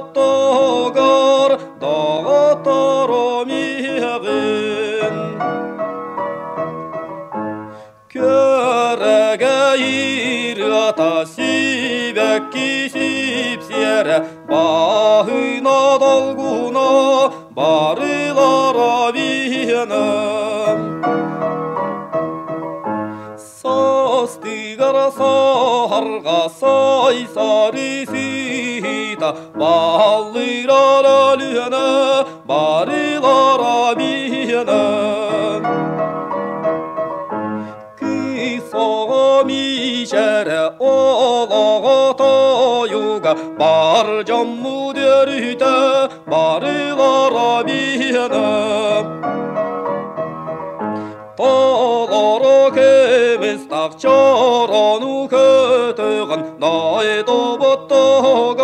оттогор доҕотторум иһэҕин. Күөрэгэй ырыата сибэкки сипсиэрэ баһына долгуна барылара биһиэнэ. Састыгар саһарга сайсары сыта баллырара лүһэнэ барылара биһиэнэ. Кыыс оҕо миичэрэ олоҕо тойуга бар дьоммут өрүтэ барылара биһиэнэ. Толору көмүс тахчорону көтөҕөн дойдубут туһугар.